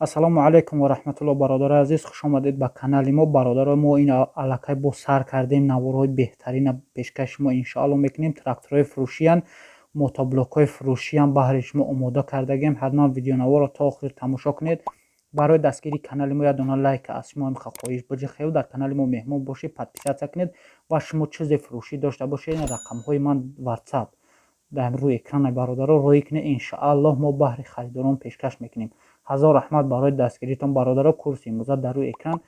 Ассалому алайкум ва раҳматулло, бародарои азиз, хушомадед ба канали мо. Бародарои мо, ин аллакай бо сар кардем, наворҳои беҳтарина пешкаши шумо иншоалло мекунем. Тракторҳои фурӯшиян, мотоблокҳои фурӯшиам баҳри шумо омода кардагем. Ҳатман видеонаворро то охир тамошо кунед. Барои дастгирии канали мо як дона лайк аз шумо хоҳиш биҷихев. Дар канали мо меҳмон бошед, подписаться кунед ва шумо чизе фурӯшӣ дошта бошед, рақамҳои ман Ватсап дар рӯи экрани бародаро роҳӣ кунед. Иншоаллоҳ, мо баҳри харидорон пешкаш мекунем. Ҳазор раҳмат барои дастгиритон, бародаро. Курси имрӯза дар рӯи экран.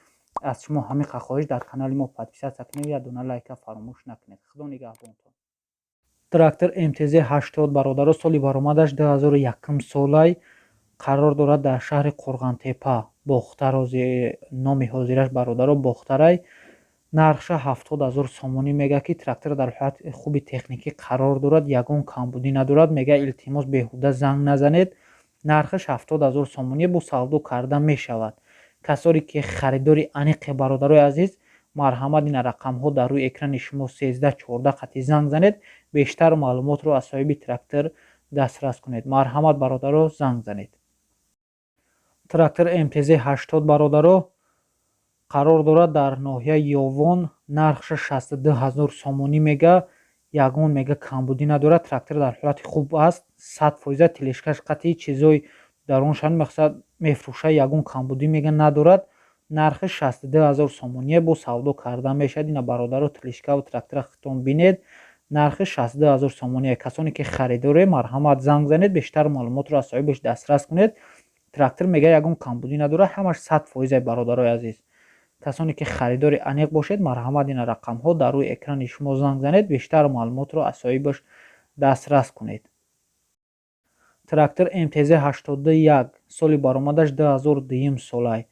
Аз шумо ҳамин хоҳиш: дар канали мо подписаться кунед, як дона лайка фаромӯш накунед. Худо нигаҳбонтон. Трактор МТЗ 80, бародаро, соли баромадаш 2001 солай, қарор дорад дар шаҳри Қурғантепа, Бохтар. Номи ҳозираш, бародаро, Бохтарай. Нархша 70 000 сомонӣ мега, ки трактор дар ҳолати хуби техникӣ қарор дорад, ягон камбудӣ надорад. Мега, илтимос, беҳуда занг назанед. Нархаш 70 000 сомонӣ, бо савдо карда мешавад. Касоре ки харидори аниқе, бародарои азиз, марҳамат, ина рақамҳо дар рӯи экрани шумо, 13 14 қатӣ занг занед, бештар маълумотро аз соҳиби трактор дастрас кунед. Марҳамат, бародаро, занг занед. Трактор МТЗ 80, бародаро, қарор дорад дар ноҳияи Ёвон. Нархша 62 000 сомонӣ мега. Ягон, мега, камбудӣ надорад, трактор дар ҳолати хуб аст, 100%. Тележкаш қатъи чизои даруншан мақсад мефурӯшад, ягон камбудӣ, мега, надорад. Нархи 62 000 сомоние, бо савдо карда мешавад. Ина, бародаро, тележкаву трактора худтон бинед. Нархи 62 000 сомоние. Касоне ки харидоре, марҳамат, занг занед, бештар маълумотро аз соҳибаш дастрас кунед. Трактор, мега, ягон камбудӣ надорад, ҳамаш 100%. Бародарои азиз, касоне ки харидори аниқ бошед, марҳамат, ина рақамҳо дар рӯи экрани шумо, занг занед, бештар маълумотро аз соҳибаш дастрас кунед. Трактор МТЗ 81, соли баромадаш 2002 солай,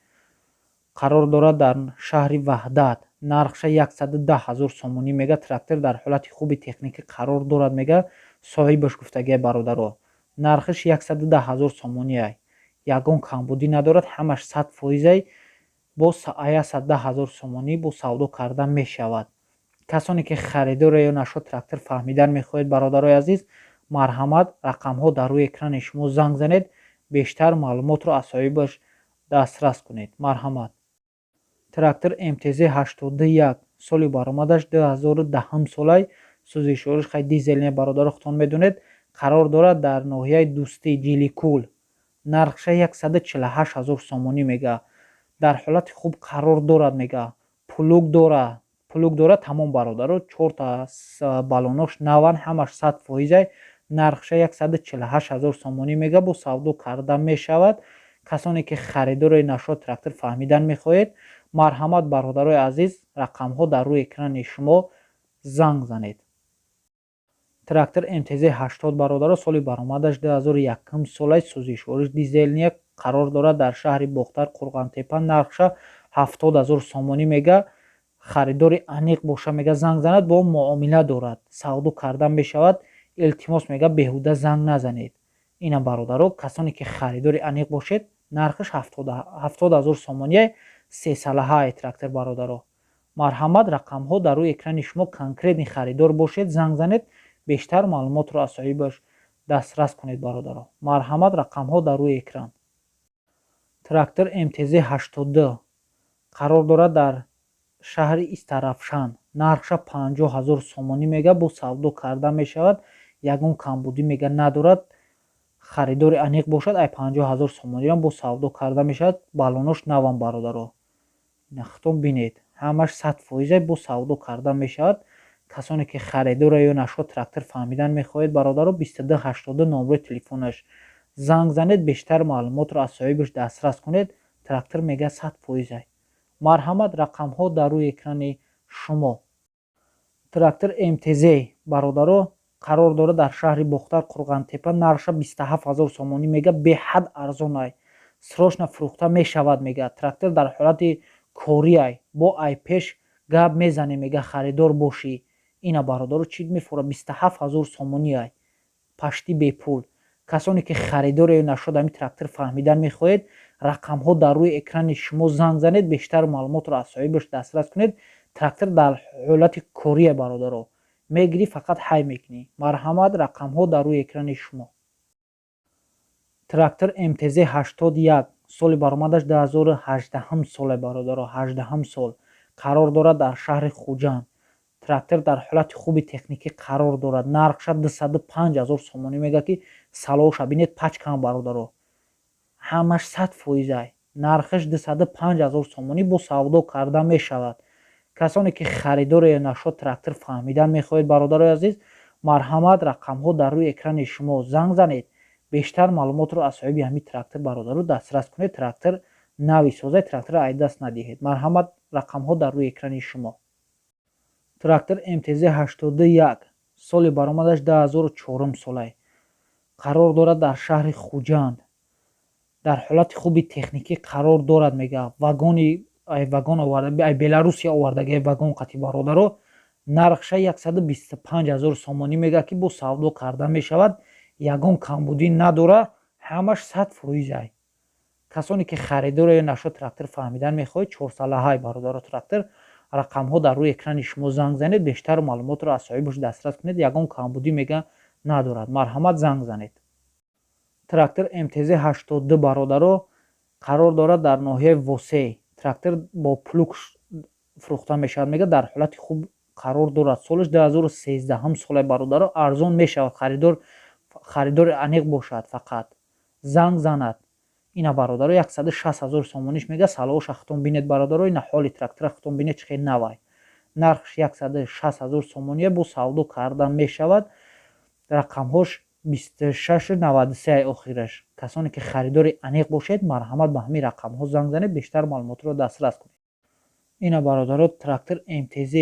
қарор дорад дар шаҳри Ваҳдат. Нархша 110 000 сомонӣ мега. Трактор дар ҳолати хуби техникӣ қарор дорад, мега, соҳибаш гуфтагия. Бародаро, нархаш 110 000 сомониай, ягон камбудӣ надорад, ҳамаш 100%-ай, бо 110 000 сомонӣ бо савдо карда мешавад. Касоне ки харидоре ё нашод трактор фаҳмидан мехоҳед, бародарои азиз, марҳамат, рақамҳо дар рӯи экрани шумо, занг занед, бештар маълумотро аз соҳибаш дастрас кунед. Марҳамат. Трактор МТЗ 81, соли баромадаш 2010 солай, сӯзишвориш хай дизелне, бародаро, худтон медонед. Қарор дорад дар ноҳияи Дӯстӣ, Ҷиликул. Нархша 148 000 сомонӣ мега. Дар ҳолати хуб қарор дорад, мега, плуг дорад, плуг дорад, тамом, бародаро. Чорта баллонош наван, ҳамаш 100%-ай. Нархша 148 000 сомонӣ мега, бо савдо карда мешавад. Касоне ки харидори нашод трактор фаҳмидан мехоҳед, марҳамат, бародарои азиз, рақамҳо дар рӯи экрани шумо, занг занед. Трактор МТЗ 80, бародаро, соли баромадаш 2001 солай, сӯзишвориш дизелния, қарор дорад дар шаҳри Бохтар, Қурғантепа. Нархша 70 000 сомонӣ мега. Харидори аниқ боша, мега, занг занад, бо муомила дорад, савдо карда мешавад. Илтимос, мега, беҳуда занг назанед. Ина, бародаро, касоне ки харидори аниқ бошед, нархаш 70 000 сомоние, сесалаҳаи трактор. Бародаро, марҳамат, рақамҳо дар рӯи экрани шумо. Конкретный харидор бошед, занг занед, бештар маълумотро аз соҳибаш дастрас кунед. Бародаро, марҳамат, рақамҳо дар рӯи экран. Трактор МТЗ 82 қарор дорад дар шаҳри Истаравшан. Нархша 50 000 сомонӣ мега, бо савдо карда мешавад. Ягон камбудӣ, мега, надорад. Харидори аниқ бошад, ай 50 000 сомониам бо савдо карда мешавад. Баллонош навам, бародаро, худтон бинед, ҳамаш 100%, бо савдо карда мешавад. Касоне ки харидора ё нашод трактор фаҳмидан мехоҳед, бародаро, 2282 номрои телефонаш, занг занед, бештар маълумотро аз соҳибаш дастрас кунед. Трактор, мега, 100%-ай. Марҳамат, рақамҳо дар рӯи экрани шумо. Трактор МТЗ, бародаро, қарор дорад дар шаҳри Бохтар, Қурғантепа. Нархша 27 000 сомонӣ мега, беҳад арзонай, срочно фурӯхта мешавад, мега. Трактор дар ҳолати кориай, бо ай пеш гап мезанем, мега, харидор бошӣ. Ина, бародаро, чӣ мефурӯшад? 27 000 сомониай, почти бепул. Касоне ки харидоре нашод ҳамин трактор фаҳмидан мехоҳед, рақамҳо дар рӯи экрани шумо, занг занед, бештар маълумотро аз соҳибаш дастрас кунед. Трактор дар ҳолати кория, бародаро, мегирӣ, фақат ҳай мекунӣ. Марҳамат, рақамҳо дар рӯи экрани шумо. Трактор МТЗ 81. Соли баромадаш 2018 соле, бародаро, 18 сол. Қарор дорад дар шаҳри Хуҷанд. Трактор дар ҳолати хуби техникӣ қарор дорад. Нархша 205 ҳазор сомонӣ мега, ки салоша бинед, пачкам, бародаро, ҳамаш 100%-ай. Нархаш 205 ҳазор сомонӣ, бо савдо карда мешавад. Касоне ки харидоре нашод трактор фаҳмидан мехоҳед, бародарои азиз, марҳамат, рақамҳо дар рӯи экрани шумо, занг занед, бештар маълумотро аз соҳиби ҳамин трактор, бародаро, дастрас кунед. Трактор нави созай, тракторро ай даст надиҳед. Марҳамат, рақамҳо дар рӯи экрани шумо. Трактор МТЗ 81, соли баромадаш 2004 солай, қарор дорад дар шаҳри Хуҷанд, дар ҳолати хуби техникӣ қарор дорад. Мега, вагони вагон оварда, ай Беларусия овардаги вагон қати, бародаро. Нархша 125 ҳазор сомонӣ мега, ки бо савдо карда мешавад. Ягон камбудӣ надора, ҳамаш 100%-ай. Касоне ки харидоре нашод трактор фаҳмидан мехоҳед, чорсалаҳай, бародаро, трактор. Рақамҳо дар рӯи экрани шумо, занг занед, бештар маълумотро аз соҳибаш дастрас кунед. Ягон камбудӣ, мега, надорад. Марҳамат, занг занед. Трактор МТЗ 82, бародаро, қарор дорад дар ноҳияи Восей. Трактор бо плуг фурӯхта мешавад. Мега, дар ҳолати хуб қарор дорад. Солаш 2013 соле, бародаро, арзон мешавад. Харидор, харидори аниқ бошад, фақат занг занад. Ина, бародаро, 160 ҳазор сомониш мега. Салоша хутон бинед, бародаро, ина ҳоли трактора хутон бинед, чӣ хел навай. Нархш 160 ҳазор сомония, бо савдо карда мешавад. Рақамҳош 2693 охираш. Касоне ки харидори аниқ бошед, марҳамат, ба ҳамин рақамҳо занг занед, бештар маълумотро дастрас кунед. Ина, бародаро, трактор МТЗ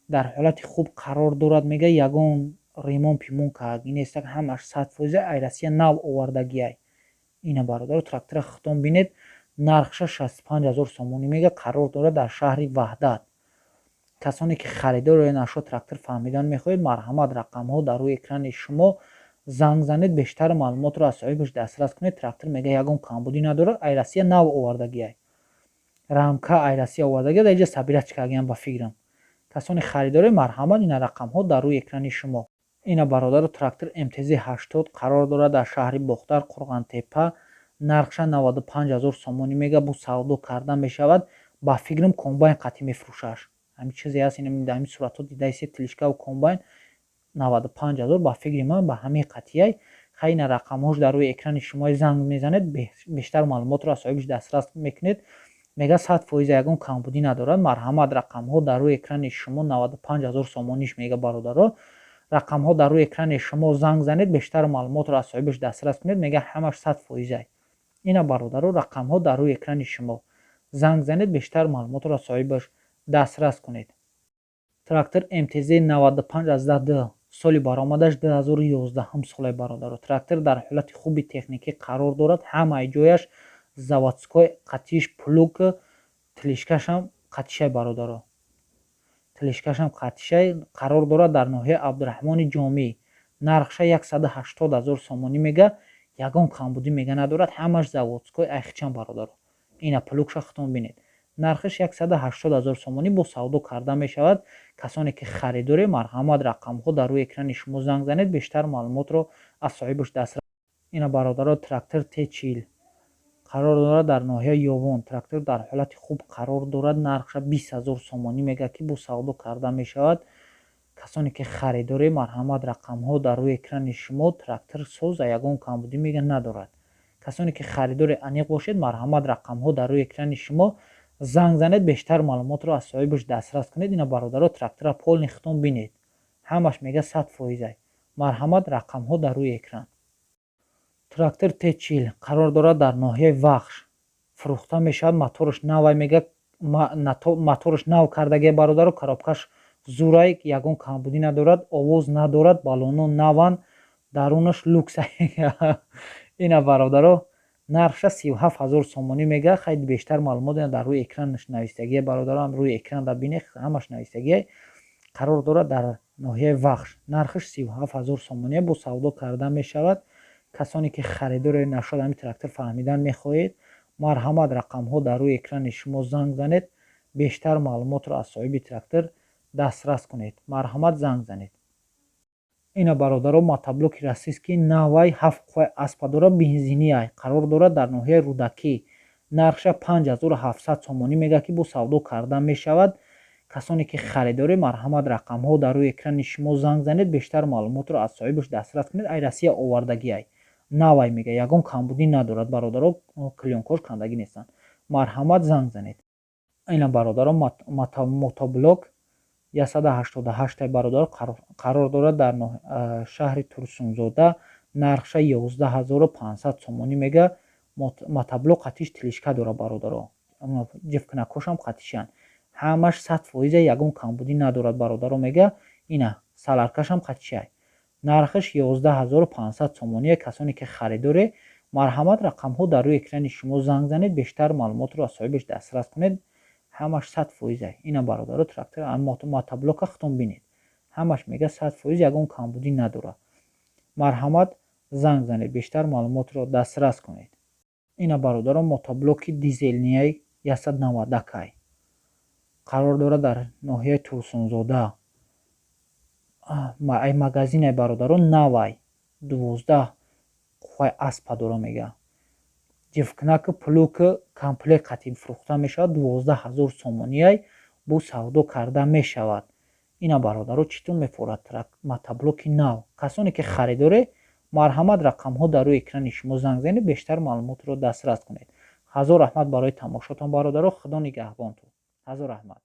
дар ҳолати хуб қарор дорад. Мега, ягон ремонт пимон кард нестак, ҳамаш 100%, ай Россия нав овардагиай. Ина, бародаро, трактора хитон бинед. Нархша 65 ҳазор сомонӣ мега, қарор дорад дар шаҳри Ваҳдат. Касоне ки харидори нашо трактор фаҳмидан мехоҳед, марҳамат, рақамҳо дар рӯи экрани шумо, занг занед, бештар маълумотро аз соҳибаш дастрас кунед. Трактор, мега, ягон камбудӣ надорад, ай Россия нав овардагиай, рамка ай Россия овардагиай, дар инҷа собирать кардагиам, ба фикрам. Касоне харидоре, марҳамат, ина рақамҳо дар рӯи экрани шумо. Ина, бародаро, трактор МТЗ 80, қарор дорад дар шаҳри Бохтар, Қурғантепа. Нархша 95 ҳазор сомонӣ мега, бо савдо карда мешавад. Ба фикрам, комбайн қатъӣ мефурӯшаш, ҳамин чизе ҳаст. Дар ҳамин суратҳо дидаисе, тележкаву комбайн, 95 ҳазор, ба фикри ман, ба ҳамин қатъияй. Хай, ина рақамҳош дар рӯи экрани шумо, занг мезанед, бештар маълумотро аз соҳибаш дастрас мекунед. Мега, 100%, ягон камбудӣ надорад. Марҳамат, рақамҳо дар рӯи экрани шумо, 95 ҳазор сомониш мега, бародаро. Рақамҳо дар рӯи экрани шумо, занг занед, бештар маълумотро аз соҳибаш дастрас кунед. Мега, ҳамаш 100%-ай. Ина, бародаро, рақамҳо дар рӯи экрани шумо, занг занед, бештар маълумотро аз соҳибаш дастрас кунед. Трактор МТЗ 95 аз 10 д, соли баромадаш 2011 соле, бародаро. Трактор дар ҳолати хуби техникӣ қарор дорад, ҳамаи ҷояш заводской, қатиш плуг, тележкашам қатишай, бародаро, тележкашам қатишай. Қарор дорад дар ноҳияи Абдураҳмони Ҷомӣ. Нархша 180 ҳазор сомонӣ мега, ягон камбудӣ, мега, надорад, ҳамаш заводской, айхичам, бародаро. Ина плугша хитон бинед. Нархаш 180 ҳазор сомонӣ, бо савдо карда мешавад. Касоне ки харидоре, марҳамат, рақамҳо дар рӯи экрани шумо, занг занед, бештар маълумотро аз соҳибаш дастрас. Ина, бародаро, трактор Т40, қарор дорад дар ноҳияи Ёвон. Трактор дар ҳолати хуб қарор дорад. Нархша 20 ҳазор сомонӣ мега, ки бо савдо карда мешавад. Касоне ки харидоре, марҳамат, рақамҳо дар рӯи экрани шумо. Трактор соза, ягон камбудӣ, мега, надорад. Касоне ки харидори аниқ бошед, марҳамат, рақамҳо дар рӯи экрани шумо, занг занед, бештар маълумотро аз соҳибаш дастрас кунед. Ина, бародаро, трактора полный хитон бинед, ҳамаш, мега, 100%-ай. Марҳамат, рақамҳо дар рӯи экран. Трактор Т40, қарор дорад дар ноҳияи Вахш, фурӯхта мешавад. Мотораш навай, мега, мотораш нав кардагия, бародаро. Коробкаш зурай, ягон камбудӣ надорад, овоз надорад, баллоно наванд, дарунаш люкс. Ина, бародаро, нархша 37 ҳазор сомонӣ мега. Хайд, бештар маълумот дар рӯи экранаш навистагия, бародаро, рӯи экран да бинед, ҳамаш навистагия. Қарор дорад дар ноҳияи Вахш. Нархаш 37 ҳазор сомония, бо савдо карда мешавад. Касоне ки харидори нашуд ҳамин трактор фаҳмидан мехоҳед, марҳамат, рақамҳо дар рӯи экрани шумо, занг занед, бештар маълумотро аз соҳиби трактор дастрас кунед. Марҳамат, занг занед. Ина, бародаро, мотоблоки российский навай, ҳафт қувваи аспа дора, бензиниай, қарор дорад дар ноҳияи Рӯдакӣ. Нархша 5700 сомонӣ мега, ки бо савдо карда мешавад. Касоне ки харидорӣ, марҳамат, рақамҳо дар рӯи экрани шумо, занг занед, бештар маълумотро аз соҳибаш дастрас кунед. Ай Россия овардагиай, навай мега, ягон камбудӣ надорад, бародаро, клеёнкош кандагӣ нестанд. Марҳамат, занг занед. Ина, бародаро, мотоблок 188, бародаро, қарор дорад дар шаҳри Турсунзода. Нархша 11 500 сомонӣ мега. Мотоблок қатиш тележка дора, бародаро, ҷифкунакҳошам қатишанд. Ҳамаш 100%, ягон камбудӣ надорад, бародаро, мега. Ина, соляркашам қатишай. Нархаш 11 500 сомоние. Касоне ки харидоре, марҳамат, рақамҳо дар рӯи экрани шумо, занг занед, бештар маълумотро аз соҳибаш дастрас кунед. Ҳамаш 100%. Ина, бародаро, трактор, мотоблока худтон бинед. Ҳамаш мега 100%, ягон камбудӣ надорад. Марҳамат, занг занед, бештар маълумотро дастрас кунед. Ина, бародаро, мотоблоки дизельный 190, қарор дорад дар ноҳияи Турсунзода. Ай магазинай, бародаро, навай, 12 қувваи аспа дора мега. Ҷифкунаку плугу комплект қатӣ фурӯхта мешавад. 12 000 сомониай, бо савдо карда мешавад. Ина, бародаро, чӣ тун мефорад, мотоблоки нав. Касоне ки харидоре, марҳамат, рақамҳо дар рӯи экрани шумо, занг занед, бештар маълумотро дастрас кунед. Ҳазор раҳмат барои тамошотон, бародаро. Худо нигаҳбонтон. Ҳазор раҳмат.